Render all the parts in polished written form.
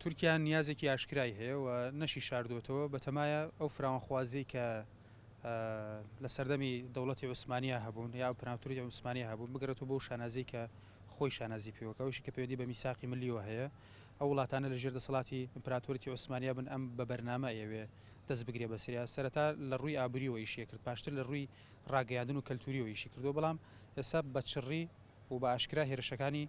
تورکیا نیازێکی ئاشکرای هەیە و نەشی شاردووەتەوە، بەتەمایە ئەو فراوانخوازیەی کە لە سەردەمی دەوڵەتی عوسمانیا هەبوون یا ئیمپراتۆریەتی عوسمانیا هەبوون بگەڕێتەوە بەو شانازیەی کە خۆی شانازی پێوە کە ئەویشی کە پەیوەندی بە میساقی ملیەوە هەیە ئەو وڵاتانە لە ژێر دەسەڵاتی ئیمپراتۆریەتی عوسمانیا بن ئەم بە بەرنامە ئەیەوێ دەست بگرێ بەسەریا سەرەتا لە ڕووی ئابووریەوە ئیشی کرد پاشتر لە ڕووی ڕاگەیاندن و کەلتوریەوە ئیشی کردووە بەڵام ئێستا بە چڕی و بە ئاشکرا هێرشەکانی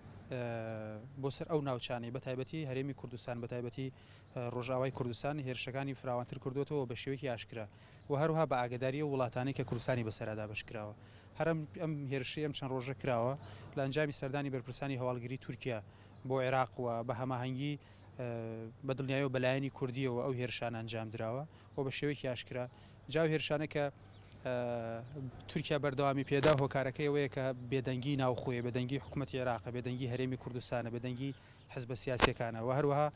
بۆ سەر ئەو ناوچانەی بە تایبەتی هەرێمی کوردستان بە تایبەتی ڕۆژئاوای کوردستان هێرشەکانی فراوانتر کردووەتەوە بە شێوەیەکی ئاشکرا و هەروەها بە ئاگاداری ئەو وڵاتانەی کە کوردستانی بەسەرا دابەش کراوە. هەر ئەم ئەم هێرشەی ئەم چەند ڕۆژە کراوە لە ئەنجامی سەردانی بەرپرسانی هەواڵگری تورکیا بۆ عێراق و بە هەماهەنگی بە دڵنیایەوە بە لایەنی کوردییەوە ئەو هێرشانە ئەنجام دراوە و بە شێوەیەکی ئاشکرا جا ئەو هێرشانە کە تورکیا بەردەوامی پێدا هۆکارەکەی ئەوەیە کە بێدەنگی ناوخۆیە، بێدەنگی حکومەتی عێراقە، بێدەنگی هەرێمی کوردستانە، بێدەنگی حزبە سیاسیەکانە و هەروەها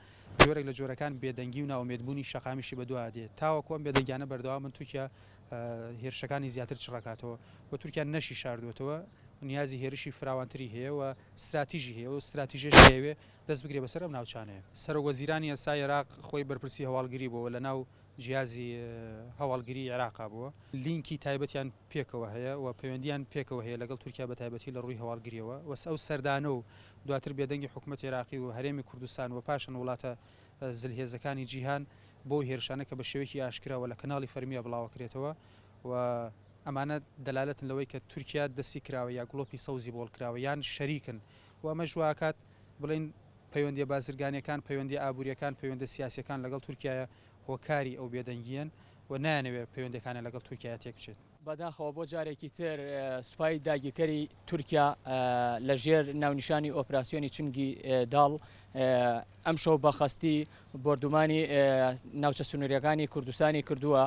جۆرێک لە جۆرەکان بێدەنگی و نائومێدبوونی شەقامیشی بەدوا دێت. تاوەکو ئەم بێدەنگیانە بەردەوام بن تورکیا هێرشەکانی زیاتر چڕەکاتەوە و تورکیا نەشی شاردووەتەوە نیازی هێرشی فراوانتری هەیە و ستراتیژی هەیە و ستراتیژەش دەیەوێ دەست بگرێ بەسەر ئەم ناوچانەیە. سەرۆک وەزیرانی ئێستای عێراق خۆی بەرپرسی هەواڵگری بووە و لەناو جیهازی هەواڵگری عێراقا بووە. لینکی تایبەتیان پێکەوە هەیە و پەیوەندیان پێکەوە هەیە لەگەڵ تورکیا بەتایبەتی لە ڕووی هەواڵگریەوە و ئەو سەردانە و دواتر بێدەنگی حکومەتی عێراقی و هەرێمی کوردستان و پاشان وڵاتە زلهێزەکانی جیهان بۆ هێرشانە کە بە شێوەیەکی ئاشکرا و لە کەناڵی فەرمیە بڵاوەکرێتەوە و ئەمانە دەلالەتن لەوەی کە تورکیا دەستی کراوە یا گڵۆپی سەوزی بۆڵ کراوە یان شەریکن و ئەمەش واکات بڵێین پەیوەندیە بازرگانیەکان، پەیوەندیە ئابوریەکان، پەیوەندە سیاسیەکان لەگەڵ تورکیایە هۆکاری ئەو بێدەنگیەن و نایانەوێت پەیوەندیەکانیان لەگەڵ تورکیایە تێکبچێت. بەداخەوە بۆ جارێکی تر سوپای داگیرکەری تورکیا لە ژێر ناونیشانی ئۆپراسیۆنی چنگی داڵ ئەمشەو بە خەستی بۆردومانی ناوچە سنووریەکانی کوردستانی کردووە.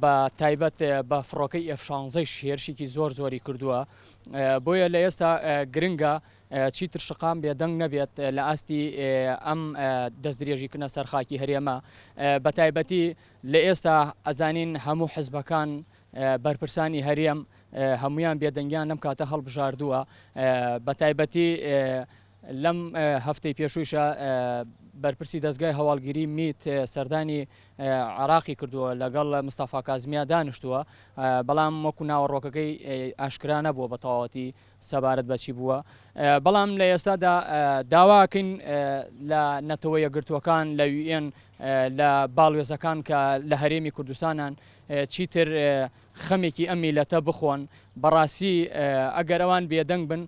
بە تایبەت بە فڕۆکەی ئێف شانزەیش هێرشێکی زۆر زۆری کردووە بۆیە لە ئێستا گرنگە چیتر شقام بێدەنگ نەبێت لە ئاستی ئەم دەستدرێژیکردنە سەر خاکی هەرێمە بە تایبەتی لە ئێستا ئەزانین هەموو حزبەکان بەرپرسانی هەرێم هەمویان بێدەنگیان لەم کاتە هەڵبژاردووە بە تایبەتی لەم هەفتەی پێشوویشا بەرپرسی دەزگای هەواڵگری میت سەردانی عێراقی کردووە لەگەڵ مستەفا کازمیا دانیشتووە، بەڵام وەکو ناوەڕۆکەکەی ئاشکرا نەبووە بە تەواوەتی سەبارەت بە چی بووە. بەڵام لە ئێستادا داواکەین لە نەتەوە یەکگرتووەکان، لە یوئێن، لە باڵوێزەکان کە لە هەرێمی کوردستانن چیتر خەمێکی ئەم میلەتە بخۆن. بەڕاستی ئەگەر ئەوان بێدەنگ بن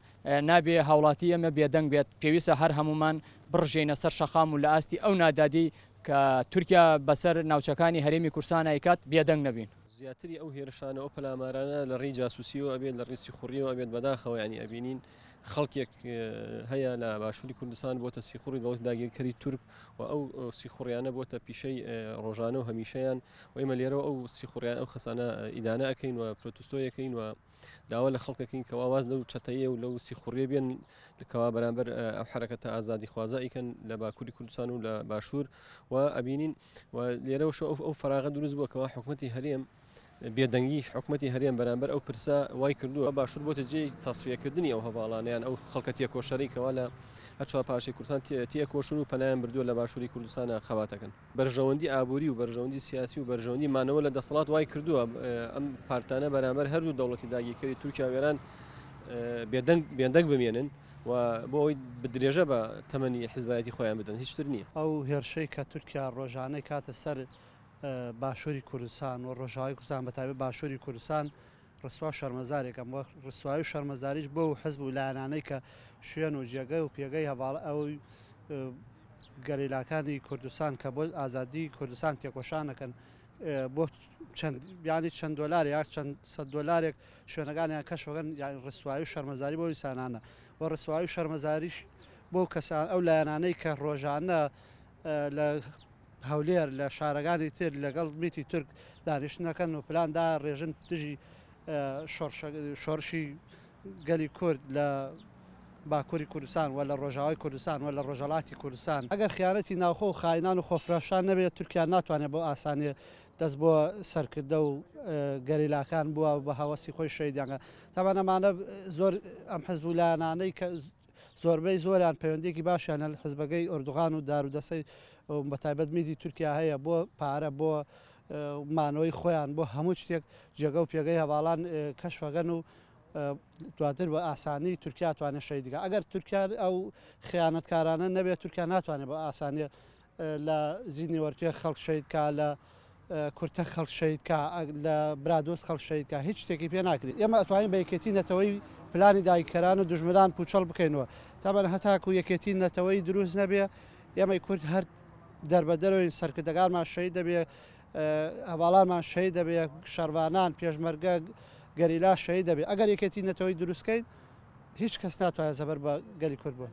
نابێ هاوڵاتی ئێمە بێدەنگ بێت، پێویستە هەر هەموومان بڕژێینە سەر شەقام و لە ئاستی ئەو نادادیەی کە تورکیا بەسەر ناوچەکانی هەرێمی کوردستان ئەیکات بێدەنگ نەبین. زیاتری ئەو هێرشانە ئەو پەلامارانە لە ڕێی جاسوسیەوە ئەبێت لە ڕێی سیخوڕیەوە ئەبێت بەداخەوە یانی ئەبینین خەڵکێک هەیە لە باشووری کوردستان بۆتە سیخوڕی دەوڵەتی داگیرکەری تورک و ئەو سیخوڕیانە بۆتە پیشەی ڕۆژانە و هەمیشەیان و ئێمە لێرەوە ئەو سیخوڕیان ئەو خەسانە ئیدانە ئەەکەین و پرۆتستۆیەکەین و داوا لە خەڵکەکەین کەوا واز لەو چەتەیە و لەو سیخوڕیە بێن کەوا بەرامبەر ئەو حرەکەتە ئازادیخوازە ئەیکەن لە باکووری کوردستان و لە باشوور و ئەبینین و لێرەوە ئەو ئەو فراغە دروست بووە کەوا حکوومەتی هەرێم بێدەنگی حکوومەتی هەرێم بەرامبەر ئەو پرسە وای کردووە باشوور بۆتە جێی تەسفیەکردنی ئەو هەواڵانیان ئەو خەڵکە تێکۆشەری کەوا لە هەر چوار پارچەی کوردستان تێکۆشن و پەنایان بردووە لە باشووری کوردستانە خەباتەکەن. بەرژەوەندی ئابووری و بەرژەوەندی سیاسی و بەرژەوەندی مانەوە لە دەسەڵات وای کردووە ئەم پارتانە بەرامبەر هەردوو دەوڵەتی داگیرکەری تورکیا و ئێران بێدەنگ بێدەنگ بمێنن و بۆ ئەوەی درێژە بە تەمەنی حزبایەتی خۆیان بدەن هیچتر نییە. ئەو هێرشەی کە تورکیا ڕۆژانەی کاتە سەر باشووری کوردستان و ڕۆژاوای کوردستان بە تایبەت باشووری کوردستان ڕسوا و شەرمەزارێکە وە ڕسوایی و شەرمەزاریش بەو حزب و لایەنانەی کە شوێن و جێگە و پێگەی هەڤاڵ ئەو گەریلاکانی کوردستان کە بۆ ئازادی کوردستان تێکۆشانەکەن بۆ چەند یانی چەند دۆلار یا چەند سەد دۆلارێک شوێنەکانیان کەشفەکەن یانی ڕسوایی و شەرمەزاری بۆ ئینسانانە و ڕسوایی و شەرمەزاریش بۆ کەسان ئەو لایەنانەی کە ڕۆژانە لە هەولێر لە شارەکانی تر لەگەڵ میتی تورک دانیشتنەکەن و پلان داڕێژن دژی شۆڕشی گەلی کورد لە باکووری کوردستان و لە ڕۆژاوای کوردستان و لە ڕۆژهەڵاتی کوردستان. ئەگەر خیانەتی ناوخۆ و خاینان و خۆفرۆشان نەبێت تورکیا ناتوانێت بەو ئاسانیە دەست بۆ سەرکردە و گەریلاکان بووە و بە هەوەسی خۆی شەهیدیان کات. تەبعەن ئەمانە زۆر ئەم حزب و لایەنانەی کە. زۆربەی زۆریان پەیوەندیەکی باشیان لە حزبەکەی ئۆردوغان و دار و دەسەی بەتایبەت میتی تورکیا هەیە بۆ پارە بۆ مانەوەی خۆیان بۆ هەموو شتێک جێگە و پێگەی هەواڵان کەشفەکەن و دواتر بە ئاسانی تورکیا توانێت شەهید بکات ئەگەر تورکیا ئەو خیانەتکارانە نەبێت تورکیا ناتوانێت بە ئاسانی لە زینی وەرتێ خەڵک شەهید کا لە کورتە خەڵک شەهید کا لە برادۆست خەڵک شەهید کا هیچ شتێکی پێ ناکرێت ئێمە ئەتوانین بە یەکێتی نەتەوەی پلانی داگیرکەران و دوژمنان پوچەڵ بکەینەوە تابەن هەتاکو یەکێتی نەتەوەی دروست نەبێ ئێمەی کورد هەر دەربەدەرەوەین سەرکردەکانمان شەهید دەبێ هەواڵانمان شەهید دەبێ شەڕڤانان پێشمەرگە گەریلا شەهید دەبێ ئەگەر یەکێتی نەتەوەی دروستکەین هیچ کەس ناتوانێت زەبەر بە گەلی کورد بۆ.